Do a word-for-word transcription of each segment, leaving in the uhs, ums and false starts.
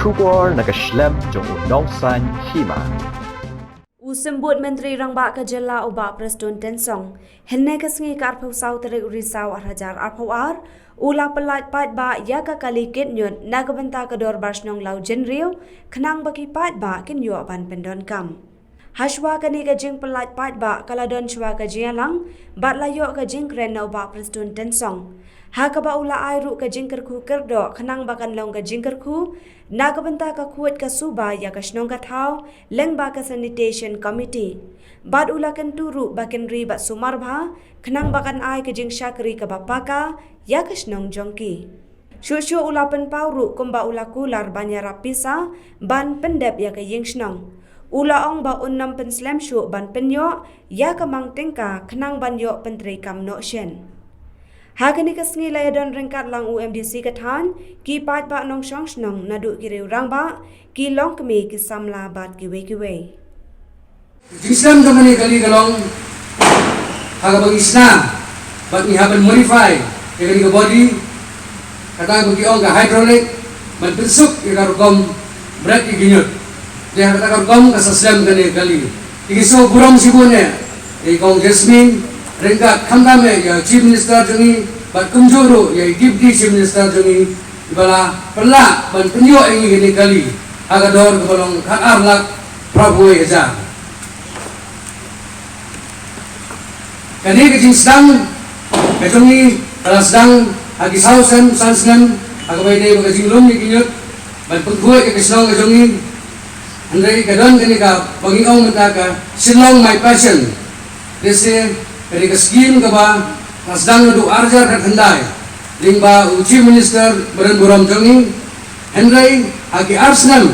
Khubor na ka shlem jong u nongsan hima. U Symbud Myntri Rangbah ka jylla u Bah Prestone Tynsong, hynne ka sngi ka arphew saw tarik u Risaw arhajar arphew ar, u la pyllait paidbah ïa ka kali kit ñiut na ka bynta ka dorbar shnong Lawjynriew, khnang ba ki paidbah kin ïoh ban pyndonkam. Hashwa kane ka jingpyllait paidbah ka la don shwa ka jingïalang, bad la ïoh ka jingkren na u Bah Prestone Tynsong. Ha kaba u la ai ruh ka jingkyrkhu kyrdoh khnang ba kan long ka jingkyrkhu na ka bynta ka khuid ka suba ïa ka shnong ka thaw, lyngba ka sanitation committee. Bad u la kyntu ruh ba kin ri bad sumar bha, khnang ba kan ai ka jingshakri kaba paka ïa ka shnong jong ki. Shuh shuh u la pynpaw ruh kumba u la kular ban ïarap pisa ban pyndep ïa ka ïing shnong. U la ong ba un ym pynslem shuh ban pynïoh ïa ka mang tyngka khnang ban ïoh pyntreikam noh shen. Ha kane ka sngi la ïadon ryngkat lang u M D C ka thaiñ, ki paidbah nongshong shnong naduh ki riew rangbah, ki longkmie, ki samla bad kiwei kiwei. Jingslem jong kane ka kali ka long ha kaba ngi shna bad ngi hap ban modify ïa kane ka body, kata ba ki ong ka hydraulic, ban pynsuk ïa ka rukom brake ïa ki ñiut. Te ha kata ka rukom ka sa slem kane ka kali. Te ngi sngewburom shibun ïa i Kong Jasmine, ryngkat khamtam ïa i Chief Minister jong ngi bad kumjuh ruh ïa i Deputy Chief Minister jong ngi, iba la pynlah ban pynïoh ïa ngi kane ka kali ha ka dor kaba long khat ar lak phra phew wei hajar. Kane ka jingsdang ka jong ngi ka la sdang ha ki saw snem, san snem, ha kaba ïadei bad ka jinglum ïa ki ñiut ban pynkhuid ïa ka shnong ka jong ngi. Hynrei ka don kane kaba ngi ong mynta ka Shillong My Passion. Te sa kane ka skim kaba la sdang naduh arhajar khatkhyndai lyngba u Chief Minister ba donburom jong ngi. Hynrei ha ki ar snem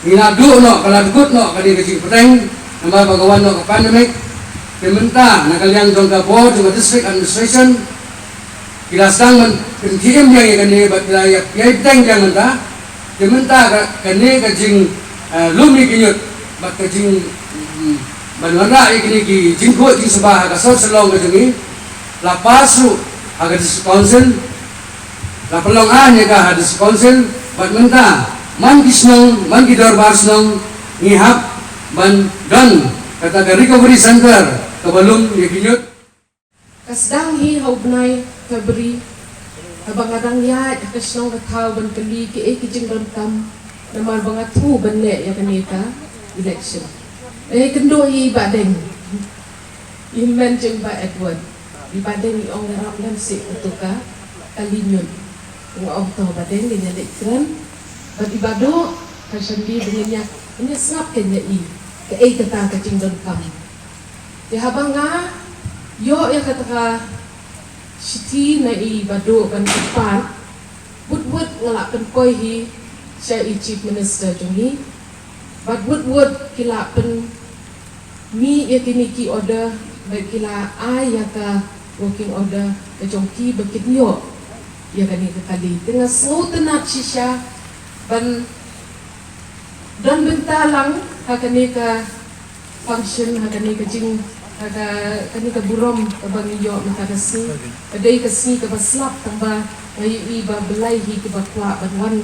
ngi la duh noh, ka la dkut noh kane ka jingpyrshang namar ba ka wan noh ka pandemic. Te mynta na ka liang jong ka board jong ka district administration ki la sdang ban pynkhie im biang ïa kane bad ki la ïa, ïa pynkhie im biang mynta. Te mynta ka, kane ka jing, eh, lum ïa ki ñiut bad ka jing, mm, ban wanrah ïa kine ki jingkhuid jingsuba ha ka sor Shillong ka jong ngi la pass ruh ha ka district council. La pynlong aiñ ïa ka ha district council bad mynta man ki shnong, man ki dorbar shnong ngi hap ban don kata ka recovery center kaba lum ïa ki ñiut. Ka sdang hi ha u bnai February, haba nga dang ïaid ha ka shnong ka thaw ban kylli kiei ki jingdonkam, namar ba nga thmu ban leh ïa kane ka election. Nga ïakynduh ïa i Bah Deng, i hynmen jong i Bah Edward. I Bah Deng i ong ïarap lem seh kato ka kali ñiut. Nga ong to Bah Deng, ngin ïa leit kren bad i Bah Doh ha Shandie ba ngin ïa, ngin ïa sngap keiñ ïa i kaei kata ka jingdonkam. Te haba nga ïoh ïa kata ka shithi na i Bah Doh ban kyrpad, wut wut nga la pynkoi hi sha i Chief Minister jong ngi. Bad wut wut ki la pynmih ïa kine ki order, bad ki la ai ïa ka working order ka jong ki ba kin ïoh ïa kane ka kali. Te nga sngewtynnat shisha ban don bynta lang ha kane ka function, ha kane ka jing, ha ka, kane ka burom kaba ngi ïoh mynta ka sngi. Ka dei ka sngi kaba slap, tangba nga ïohi ba blei hi kiba kwah ban wan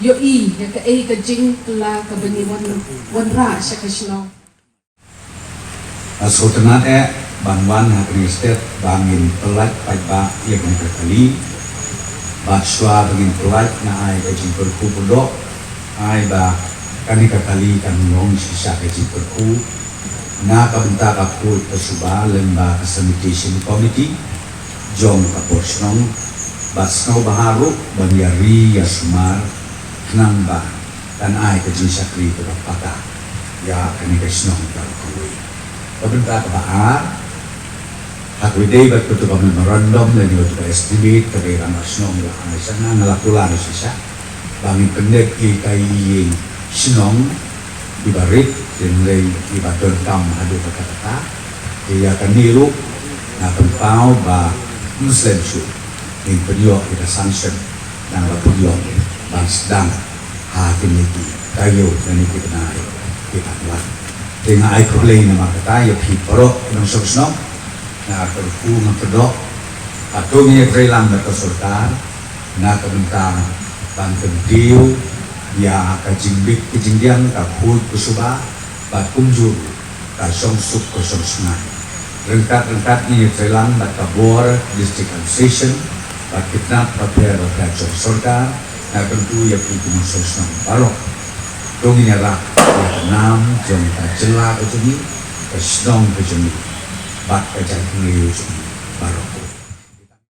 ïohi ïa kaei ka jingkylla kaba ngi wan, wanrah sha ka shnong. Nga sngewtynnat eh ban wan ha kane ka step ba ngin pyllait paidbah ïa kane ka kali. Bad shuwa ba ngin pyllait nga ai ka jingkyrkhu kyrdoh, ai ba kane ka kali kan long shisha ka jingkyrkhu na ka bynta ka khuid ka suba lyngba ka sanitation committee jong ka por shnong. Bad sngewbha ruh ban ïa ri ïa sumar khnang ba kan ai ka jingshakri kaba paka ïa kane ka shnong ka kawei. Ka bynta kaba ar, ha kaba ïadei bad kato ka memorandum lane kato ka estimate kaba i rangbah shnong i la ai sha nga, nga la kular shisha ba ngin pyndep ïa ita i ïing shnong iba rit, hynrei iba donkam haduh katta katta. Te ïa kane ruh nga pynpaw ba ym slem shuh ngin pynïoh ïa ka sanction, nang ba pynïoh ban sdang ha kine ki taïew lane ki bnai kiban wan. Te nga ai khublei namar kata ïa phi baroh ki nongshong shnong. Nga kyrkhu, nga kyrdoh ba to ngin ïatreilang bad ka sorkar na ka bynta ban kyntiew ïa ka jingbit ka jingdiang, ka khuid ka shuwa bad kumjuh ka shongsuk ka shongshngaiñ. Ryngkat ryngkat ngin ïatreilang bad ka bor District Association bad ki tnat bapher bapher jong sorkar, na kyntu ïa phi ki nongshong shnong baroh. To ngin ïarap ïa ka nam jong ka jylla ka jong ngi, ka shnong ka jong ngi bad ka jaitbynriew jong ngi baroh.